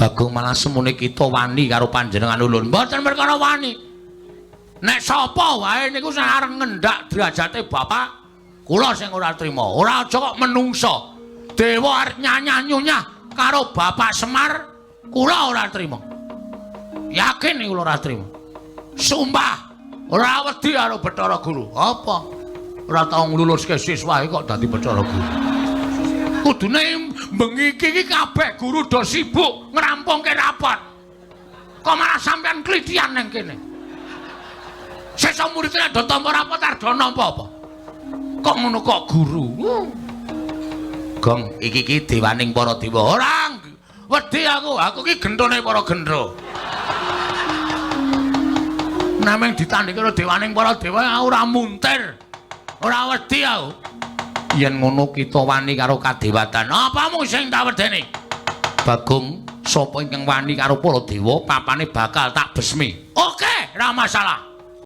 Bagong malah semune kita wani karo panjenengan ulun. Mboten perkara wani. Nek sapa wae niku sing arep ngendak derajate bapak, kula sing ora trima. Ora aja kok menungsa. Dewa arep nyanyah-nyunyah karo Bapak Semar, kula ora trima. Yakin kula ora trima. Sumpah, ora wedi karo Bathara Guru. Apa? Ora tau ngluluske siswahe kok dadi Bathara Guru. Kudune bengi iki kabeh guru do sibuk ngrampungke rapot. Kok malah sampean klithian nang kene? Sesuk muridne do tampa rapot arep do nampa apa? Kok ngono kok guru? Gong, iki iki dewaning para dewa. Ora wedi aku, aku iki genthone para gendro. Nameng ditandhingi karo dewaning para dewa aku ora muntir. Ora wedi aku. Yen ngono kita wani karo kadewatan. Apamu sing tak wedeni? Bagong, sapa ingkang wani karo para dewa, papane bakal tak besmi. Oke, ora masalah.